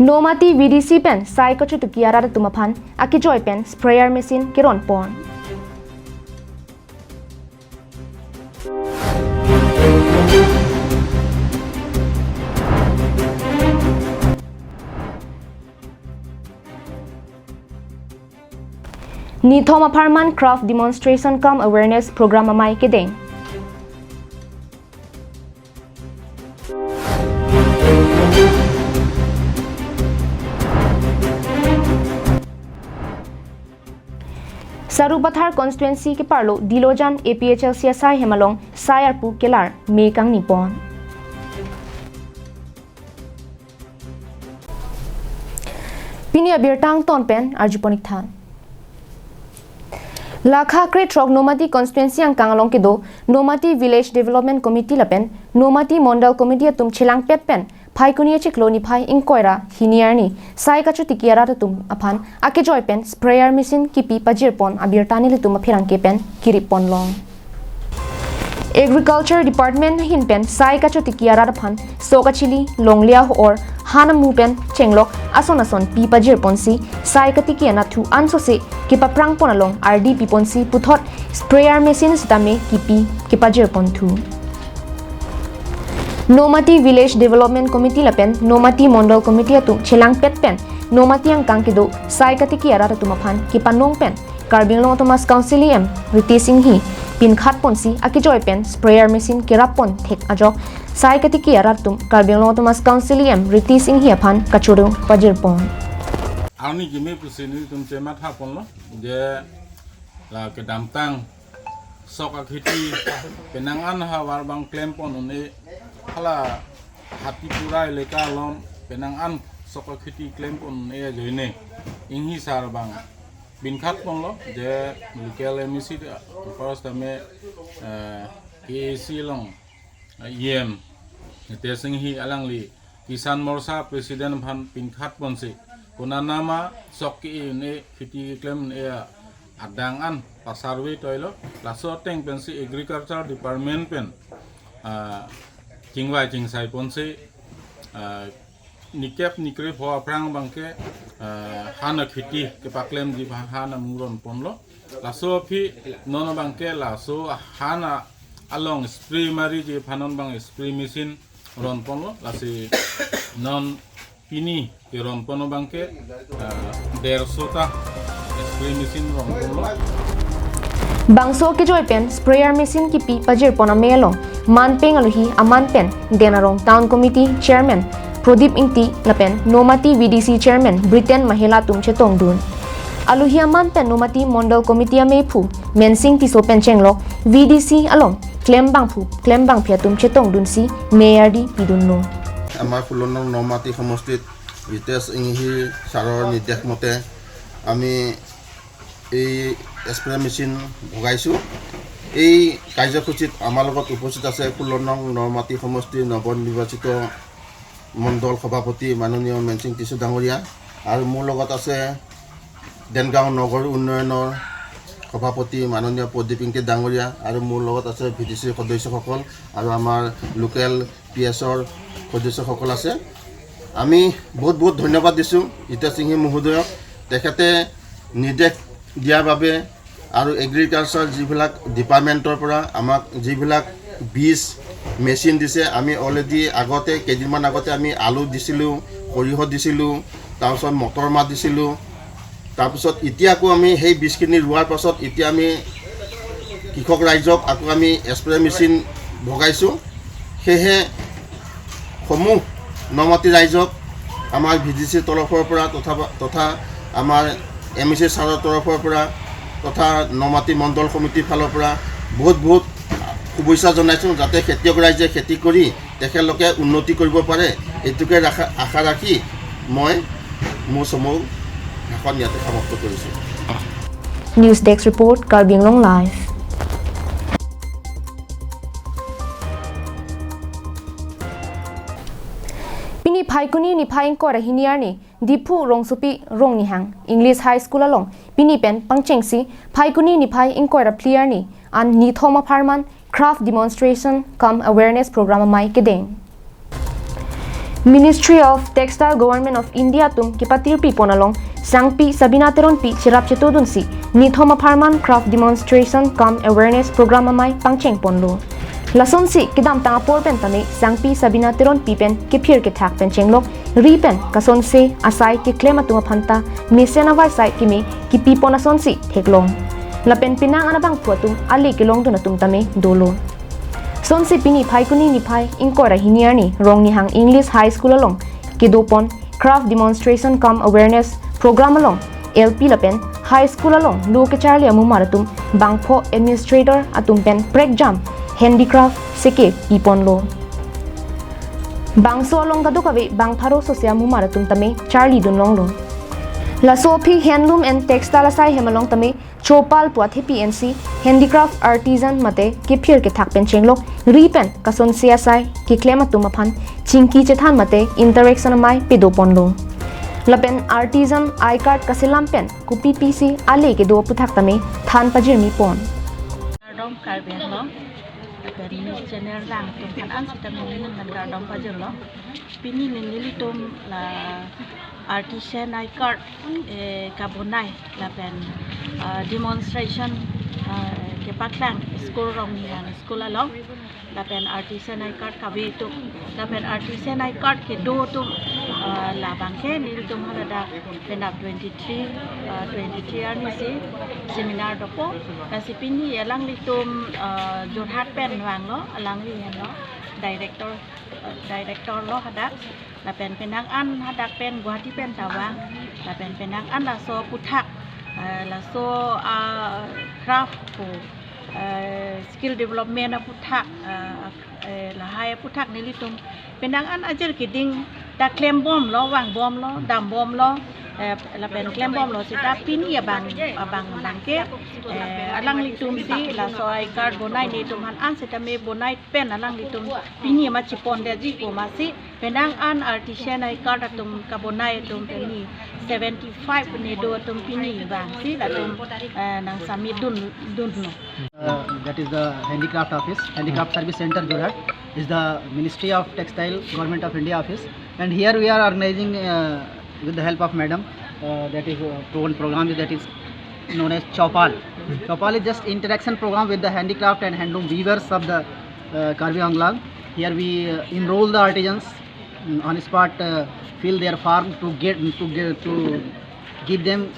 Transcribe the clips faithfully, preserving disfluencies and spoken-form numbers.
Nomati V D C pen sai kachotiki arat atum aphan akejoi pen sprayer machine keron pon. Nithom apharman craft demonstration cum awareness program amei kedeng. Sarupathar constituency keparlo Dilojan A P H L C asai hem along sai arpu kelar me kangni pon. Pini abirta angton pen arjupon iktha. Lakha krethrok Nomati constituency angkang along kedo Nomati Village Development Committee lapen Nomati Mondal Committee atum chelangpet pen Phaikuni achiklo niphai ingkoi ra hini arni sai kachotiki arat atum aphan akejoi pen sprayer machine kipi pajirpon abirta nelitum apherangke pen kiripon long. Agriculture Department ahin pen sai kachotiki arat aphan sok achili, longle ahor, han amu pen chenglok ason ason pi pajirponsi sai katiki anatthu ansose kepaprangpon along ardi piponsi puthot sprayer machine sitame kipi kepajirponthu. Nomati Village Development Committee lapen Nomati Mondal Committee atum chelangpet pen Nomati angkang kedo sai katiki arat atum aphan kepanong pen Karbi Anglong Autonomous Council E M Ritesh Enghi pinkhat ponsi akejoi pen sprayer machine kerappon thek ajok sai katiki arat atum Karbi Anglong Autonomous Council E M Ritesh Enghi aphan kachoro pajirpon. Arni kimi pusi nelitum chemathaponlo je la kedamtang sok akheti penang an havar abang klempon un-e, hala Hatipura elaka along penang an sok akheti klempon un-e ajoine Enghi sar abang pinkhatponlo je local M A C first time, eh, K A C along, eh, E M Ritesh Enghi alangli Kisan Morcha President aphan pinkhatponsi konanama sok ke-e un-e kheti keklem un-e adang an pasarve toilo, laso ateng pensi Agriculture Department pen, ah, chingvai chingsaiponsi, ah, nikep nikre pho aphrang abangke, ah, han akheti kepaklemji aphan han amu ronponlo. Laso aphi non abangke laso han a-, along spray mariji aphan non abang spray machine ronponlo. Lasi non pini keronpon abangke, ah, derso ta spray machine ronponlo. Bangso kejoi pen sprayer machine kipi pajirpon amei along manpeng aluhi aman pen Den Arong Town Committee Chairman Prodip Ingti lapen Nomati V D C Chairman Britain Mahela atum chetongdun. Aluhi aman pen Nomati Mondal Committee ameiphu Mensing Tisso pen chenglok V D C along klembangphu klembangphi atum chetongdunsi me ardi pidunlo. আমাৰ ষোল্ল নং নমাটি সমষ্টিত ৰিতেশ ইংহি ছাৰৰ নিৰ্দেশ মতে আমি এই স্প্ৰে মেচিন ভগাইছোঁ। এই কাৰ্যসূচীত আমাৰ লগত উপস্থিত আছে ষোল্ল নং নমাটি সমষ্টিৰ নৱনিৰ্বাচিত মণ্ডল সভাপতি মাননীয় মেনচিং টিচু ডাঙৰীয়া আৰু মোৰ লগত আছে দেনগাঁও নগৰ উন্নয়নৰ সভাপতি মাননীয় প্ৰদীপ ইংতি ডাঙৰীয়া আৰু মোৰ লগত আছে ভি ডি চিৰ সদস্যসকল আৰু আমাৰ লোকেল পি এছৰ সদস্যসকল আছে। আমি বহুত বহুত ধন্যবাদ দিছোঁ ৰিতেশ ইংহি মহোদয়ক। তেখেতে নিৰ্দেশ দিয়াৰ বাবে আৰু এগ্ৰিকালচাৰ যিবিলাক ডিপাৰ্টমেণ্টৰ পৰা আমাক যিবিলাক বীজ মেচিন দিছে, আমি অলৰেডি আগতে, কেইদিনমান আগতে আমি আলু দিছিলোঁ, সৰিয়হ দিছিলোঁ, তাৰপিছত মটৰ মাহ দিছিলোঁ। তাৰপিছত এতিয়া আকৌ আমি সেই বীজখিনি ৰোৱাৰ পাছত এতিয়া আমি কৃষক ৰাইজক আকৌ আমি স্প্ৰে মেচিন ভগাইছোঁ। সেয়েহে সমূহ নমাটি ৰাইজক আমাৰ ভি ডি চিৰ তৰফৰ পৰা তথা, তথা আমাৰ এম এ চি ছাৰৰ তৰফৰ পৰা তথা নমাটি মণ্ডল কমিটিৰ ফালৰ পৰা বহুত বহুত শুভেচ্ছা জনাইছোঁ, যাতে খেতিয়ক ৰাইজে খেতি কৰি তেখেতলোকে উন্নতি কৰিব পাৰে, এইটোকে ৰাখা, আশা ৰাখি মই মোৰ চমু ভাষণ ইয়াতে সমাপ্ত কৰিছোঁ। News Desk Report, Karbi Anglong Live. Pini Phaikuni niphai ingkoi ra hini arni Diphu Rongsopi Rongnihang English High School along pini pen pangchengsi Phaikuni niphai ingkoi ra phli arni an nithom apharman craft demonstration cum awareness program amei kedeng. Ministry of Textile, Government of India atum kepatirpi pon along Sangpi Sabina Teronpi cherap chetodunsi nithom apharman craft demonstration cum awareness program amei pangcheng ponlo. Lasonsi kedamtang apor pen tame Sangpi Sabina Teronpi pen kephir kethak pen chenglok ri pen kasonse asai keklem atum aphanta mesen avarsai keme kipi pon asonsi theklong. Lapen penang an abangphu atum ale kelongdun atum tame dolo. Sonsi pini Phaikuni niphai ingkoi ra hini arni Rongnihang English High School along kedopon craft demonstration cum awareness program along L P lapen High School along lo kecharli amumar atum bangpho administrator atum pen prekjam handicraft seke piponlo. Bangso along kadokave bang pharo sose amumar atum tame charlidun longlo. Laso aphi handloom and textile asai hem along tame chopal pu athepi ensi handicraft artisan mate kephir kethak pen chenglok ri pen kasonse asai keklem atum aphan chingki chethan mate interaction amei pedoponlo. Lapen artisan I card kaselam pen kopi pisi ale kedo aputhak tame than pajirmi pon. Kardom Karbi Anglong, lapen news channel lang atum aphan an sitame neli kardom pajirlo. Pini nelitum la artisan I card, eh, kabonai lapen, ah, demonstration, ah, kepaklang school Rongnihang school along lapen artisan I card kave atum lapen artisan I card kedo atum, ah, labangke nelitum haladak penap twenty-three, ah, twenty-three arnisi seminar dopo. Lasi pini alanglitum, ah, Jorhat pen vanglo, alangli henlo director, ah, director lo hadak. Lapen penang an hadak pen Guwahati pen ta vang. Lapen penang an laso aputhak, eh, laso, ah, craft pu, eh, skill development aputhak, eh, eh, lahai aputhak nelitum penang an ajir keding ta klembomlo, vangbomlo, dambomlo, eh, lapen klembomlo seta pini abang, abang abangke, eh, alanglitum si laso I card bonai netum aphan an sitame bonai pen alanglitum pini ma chepondetji pu masi penang an artisan I card atum kabonai atum pini seventy-five ne do atum pini vangsi latum, eh, nang submit dun, dunlo. Uh, that is the handicraft office, handicraft service center Jorhat is the Ministry of Textile, Government of India office, and here we are organizing, uh, with the help of madam, uh, that is, uh, one program that is known as Chopal. Chopal is just interaction program with the handicraft and handloom weavers of the, uh, Karbi Anglong. Here we, uh, enroll the artisans, mm, on spot, uh, fill their form to get, to get, to give them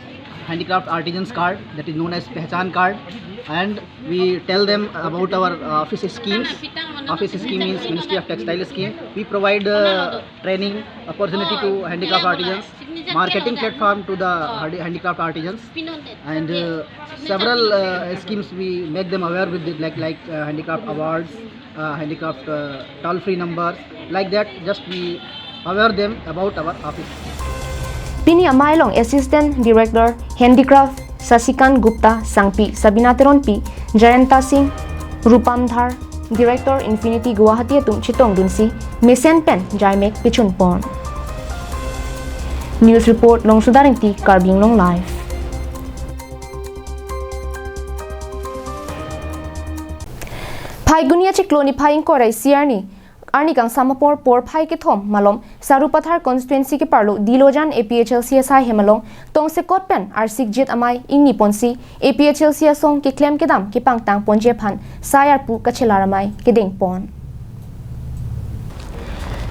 handicraft artisans card, that is known as Pehchan card, and we tell them about our, uh, office schemes. Office scheme means Ministry of Textile scheme. We provide, uh, training opportunity to handicraft artisans, marketing platform to the handi-, handicraft artisans, and, uh, several, uh, schemes we make them aware with the, like, like, uh, handicraft awards, uh, handicraft, uh, toll free numbers, like that, just we aware them about our office. Pini amei along Assistant Director Handicraft Sasikant Gupta, Sangpi Sabina Teronpi, Jayanta Singh, Rupam Dhar, Director Infinity Guwahati atum chetongdunsi mesen pen jaimek pichun pon. News report, Longsoda Rengti, Karbi Anglong Live. Phaikuni achiklo niphai ingkoi ra isi arni, arni kangsam apor porphai kethom malom Sarupathar constituency keparlo Dilojan A P H L C asai hem along tongsekot pen arsikjit amei ingni ponsi A P H L C asong keklem kedam kepangtang ponji aphan sai arpu kachelar amei kedeng pon.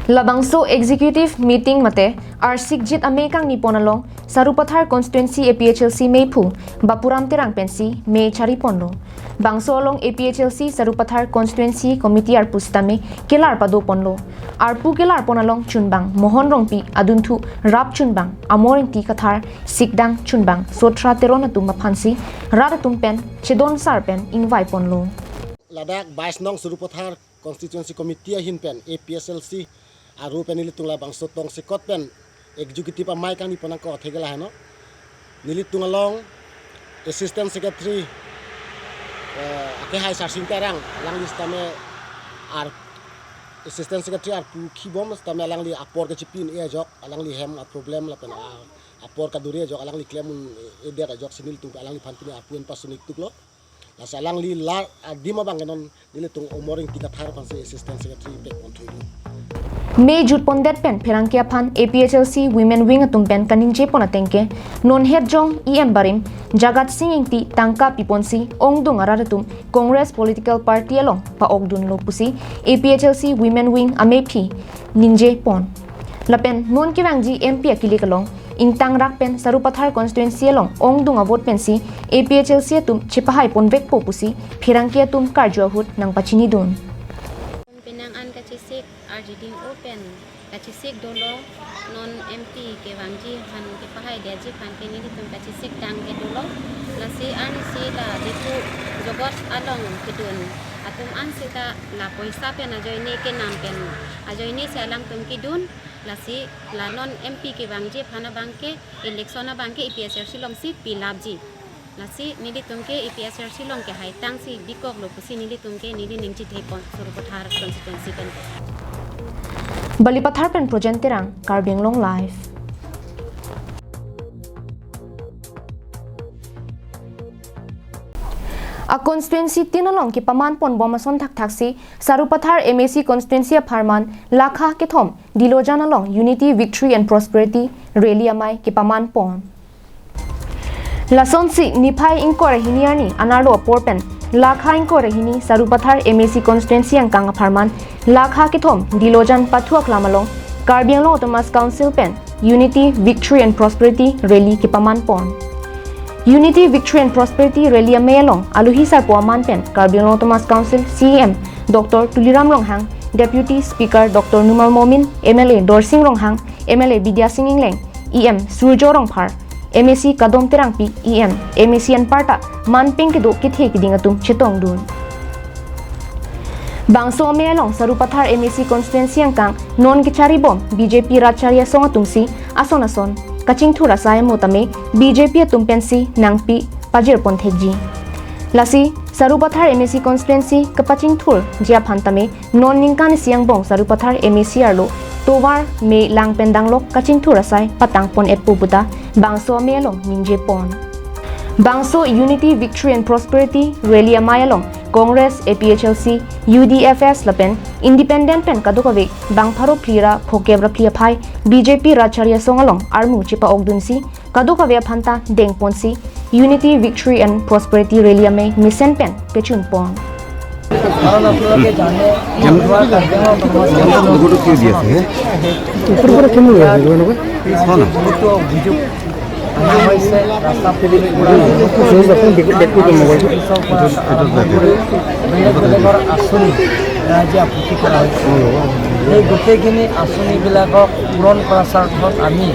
Labangso executive meeting mate arsikjit amei kangni pon along Sarupathar constituency A P H L C meiphu Bapuram Terang pensi mei chari ponlo. Bangso along A P H L C Sarupathar constituency committee arpu sitame kelar pado ponlo. Arpu kelar pon along chunbang Mohon Rongpi, adunthu rap chunbang Amor Ingti Kathar, sikdang chunbang Sotra Teron atum aphansi rat atum pen chedon sar pen ingvai ponlo. Ladak bais nong Sarupathar constituency committee ahin pen A P H L C aru pen nelitum labangso tongsekot pen executive amei kangni pon angko atheke laheno. Nelitum along assistant secretary, eh, akehai Sarsing Terang, alangli sitame ar assistant secretary arpu khibom sitame alangli apor kachipin e ajok, alangli hem a problem lapen a apor kaduri ajok alangli klem un e der ajok si nelitum alangliphan pini arpu en pasun iktuklo. Lasi alangli la adim abang ke non nelitum Omor Ingti Kathar aphansi Assistant Secretary pekpon thuilo. Mei jutpondet pen pherangke aphan A P H L C Women Wing atum pen kaningjepon ateng ke, non het jong E M barim Jagat Sing Ingti tangka piponsi ongdung arat atum Congress political party along pa-okdunlo pusi A P H L C Women Wing amephi ningjepon. Lapen non kevangji M P akilik along ingtangrak pen Sarupathar constituency along ongdung avote pensi A P H L C atum chepahaipon vekpo pusi pherangke atum karju ahut nangpachinidun. Penang an kachesik arjuding open kachesik dolo, non M P kevangji aphan kepahaidetji aphan ke nelitum kachesik tang ke dolo. Lasi arnisi la Diphu jogot along kedun atum an seta la poisa pen ajoine kenam pen ajoine si alangtum kedun. Lasi la non M P kevangji aphan abang ke election abang ke A P H L C alongsi pilapji. Lasi nelitum ke A P H L C along ke haitangsi bikoklo pusi nelitum ke neli ning chithepon Sarupathar constituency pen. Balipathar pen Projen Terang, Karbi Anglong Live. A constituency tin along kepamanpon bom ason thakthaksi Sarupathar M A C constituency apharman lakha kethom Dilojan along Unity, Victory and Prosperity Rally amei kepamanpon. Lasonsi niphai ingkoi ra hini arni anerlo apor pen lakha ingkoi ra hini Sarupathar M A C constituency angkang apharman lakha kethom Dilojan pathu aklam along Karbi Anglong Autonomous Council pen Unity, Victory and Prosperity Rally kepamanpon. Unity, Victory and Prosperity Rally amei along aluhi sarpo aman pen Karbi Anglong Autonomous Council C E M Doctor Tuliram Ronghang, Deputy Speaker Doctor Numal Momin, M L A Dorsing Ronghang, M L A Bidya Sing Engleng, E M Surjo Rongphar, M A C Kadom Terangpi, E M, M A C anparta manpeng kedo kethe keding atum chetongdun. Bangso amei along Sarupathar M A C constituency angkang non kecharibom B J P rat chari asong atumsi ason ason kachingthur asai amo tame B J P atum pensi nangpi pajirpon thekji. Lasi Sarupathar M A C constituency kapachingthurji aphan tame non ningkan isi angbong Sarupathar M A C arlo tovar me lang pen danglok kachingthur asai patangpon-etpo puta bangso amei along ningjepon. Bangso Unity, Victory and Prosperity Rally amei along Congress, A P H L C, U D F S lapen Independent pen kadokave bang pharo phli ra phokep ra phli aphai B J P rat chari asong along armu chepa-okdunsi kadokave aphanta dengponsi Unity, Victory and Prosperity Rally amei mesen pen pechunpon. কারণ আপোনালোকে জানে, যোৱা কাৰ্যসূচী সমাজৰ ওপৰত কি দি আছে, হে? ওপৰৰ পৰা কেনে হৈ আছে, এনেকুৱা? বহুতো অভিযোগ অনা হৈছে, ৰাস্তা পদূলি পৰা পৰা আৰম্ভ কৰি বেলেগ বেলেগৰ আঁচনি ৰাইজে আপত্তি কৰা হৈছে। এই গোটেইখিনি আঁচনিবিলাকক পূৰণ কৰাৰ স্বাৰ্থত আমি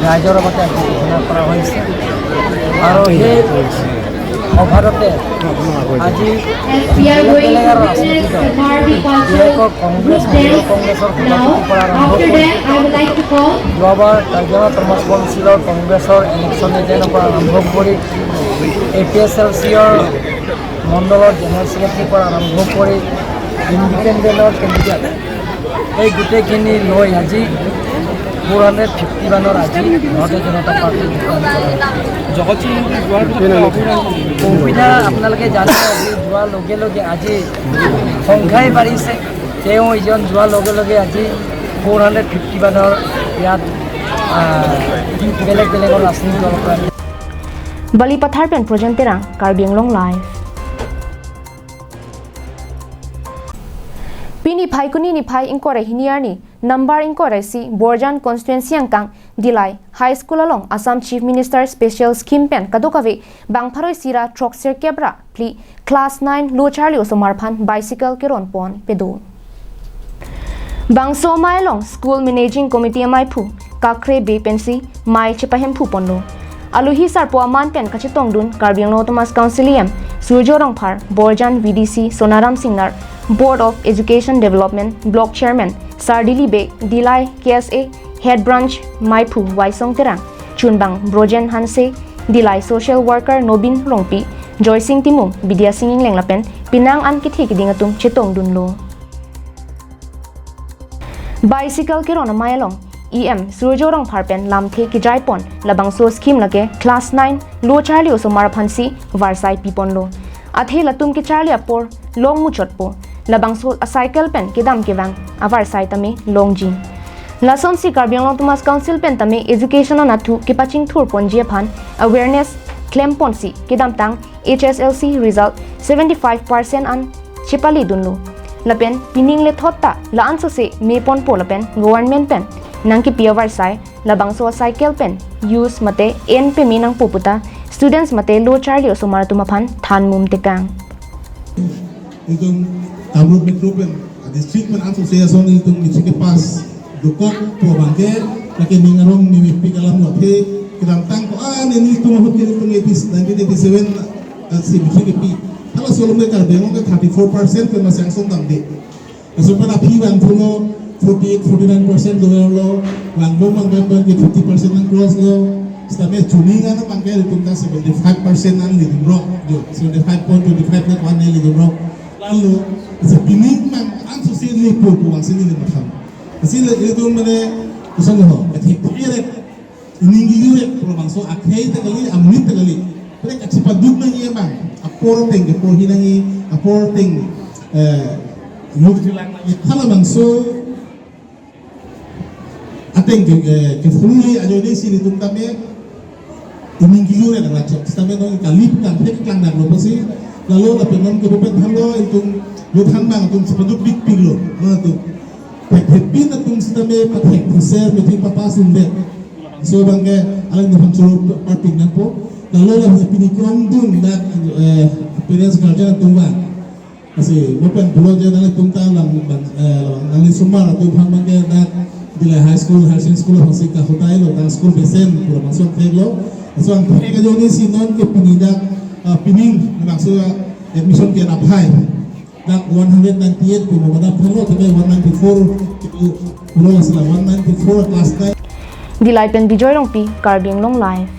ৰাইজৰ আগতে আজি ঘোষণা কৰা হৈছে। আৰু সেই সভাতে আজি বেলেগ বেলেগ ৰাজনৈতিক দল, বিশেষকৈ কংগ্ৰেছ, মহিলা কংগ্ৰেছৰ সভাপতিৰ পৰা আৰম্ভ কৰি যোৱাবাৰ কাৰ্বি আংলং অট'নমাছ কাউন্সিলৰ কংগ্ৰেছৰ ইলেকশ্যন এজেণ্টৰ পৰা আৰম্ভ কৰি এ পি এইচ এল চিৰ মণ্ডলৰ জেনেৰেল ছেক্ৰেটাৰীৰ পৰা আৰম্ভ কৰি ইণ্ডিপেণ্ডেণ্টৰ কেণ্ডিডেট, এই গোটেইখিনি লৈ আজি ফ'ৰ হাণ্ড্ৰেড ফিফটি ওৱানৰ আজি ভাৰতীয় জনতা পাৰ্টি গঠন কৰা হৈছে। জগতসিং যোৱাৰ পিছত সুবিধা আপোনালোকে জানে, আজি যোৱাৰ লগে লগে আজি সংখ্যাই বাঢ়িছে। তেওঁ ইজন যোৱাৰ লগে লগে আজি ফ'ৰ হাণ্ড্ৰেড ফিফটি ওৱানৰ ইয়াত, আহ, বেলেগ বেলেগৰ ৰাজনৈতিক দলৰ পৰা Balipathar pen Projen Terang, Karbi Anglong Live. Pini Phaikuni niphai ingkoi ra hini arni number ingkoi ra isi Borjan constituency angkang Dillai High School along Assam Chief Minister Special Scheme pen kadokave bang pharo isi ra throksirkep ra phli class nine lo charli osomar aphan bicycle keronpon pedo. Bangso amei along School Managing Committee ameiphu Kakre Bey pensi mei chepahemphuponlo. Aluhi sarpo aman pen kachetongdun Karbi Anglong Autonomous Council E M Surjo Rongphar, Borjan V D C Sonaram Singnar, Board of Education Development Block Chairman Sardili Bey, Dillai K S A Head Branch meiphu Waisong Terang, Chunbang Brojen Hanse, Dillai Social Worker Nobin Rongpi, Joysing Timung, Bidya Sing Engleng lapen penang an kethe keding atum chetongdunlo. Bicycle keron amei along E M Surjo Rongphar pen lamthe kejaipon, labangso scheme lake class nine lo charli osomar aphansi varsai piponlo. Athe latum kecharli apor long muchotpo. Labangso a-cycle pen kedam kevang avarsai tame longji. Lasonsi Karbi Anglong Autonomous Council pen tame education anatthu kepachingthur ponji aphan awareness klemponsi kedamtang H S L C result seventy-five percent an chepaledunlo. Lapen pining lethot ta la-an sose meponpo lapen government pen nangkepi avarsai labangso a-cycle pen use mate en peme nangpo puta students mate lo charli osomar atum aphan thanmum tekang. Itum Kamrup Metro pen, district pen an sose ason itum matric kepass dokokpo abangke, lake ning arong mepik alam lo, athe kedamtang ko-an nelitum ahut ke itum eighty, nineteen eighty-seven, ah, si matric kepi. Hala solom ke Karbi Anglong ke thirty-four percent pen masang song damde. Laso pen aphi vangthulo, forty-eight, forty-nine percent lower lo, vangdom vangdom abangke fifty percent nang cross lo, sitame chuning an abangke itum ta seventy-five percent nangledunrok, jo, seventy-five point twenty-five na ko-an nangledunrok. Lalo, si pining mang an sose neli pu pu vangsi neli matham. Lasi le itum mane, kosong ho, kathek thek eret. Ining kejut pu labangso akhei ta kali, amonit ta kali. Pada kachepaduk nangji abang. Apor ateng keporhi nangji, apor ateng, eh, luk jilang nangji. Hala labangso ateng ke, eh, ke-follow ajoine si itum tame ining kejut nang lachok. Sitame non kalip kangthek klang nang lo pasi. Lalo lapen non ke bupet thanlo itum lo than abang itum chepaduk bikpik lo. Lo itum. Thek thek pin atum sitame pathek thek ser meeting papa sundet. So abangke alang nangphan choro parpik nangpo. Lalo la pini kongdun dak, eh, parents guardian atum abang. Lasi mo pen pulo je nanglitum ta lang bang, eh, lang nangli osomar atum aphan abangke dak Dillai High School, Higher Secondary School aphansi kahotai lo, dak school besen pulo masuk thek lo. So angthek ajoine si non ke pini dak, eh, pining laso admission ke-en aphai. Dak one hundred ninety-eight pu mo madam phalo, tebe one ninety-four pu, pulo la sila one ninety-four class nine. Dillai pen Bijoy Rongpi, Karbi Anglong Live.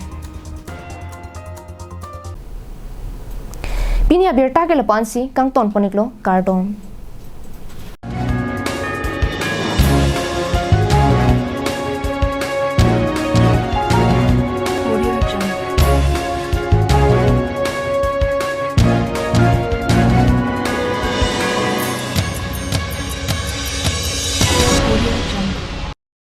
Pini abirta ke lapu-ansi kangton pon-iklo, kardom.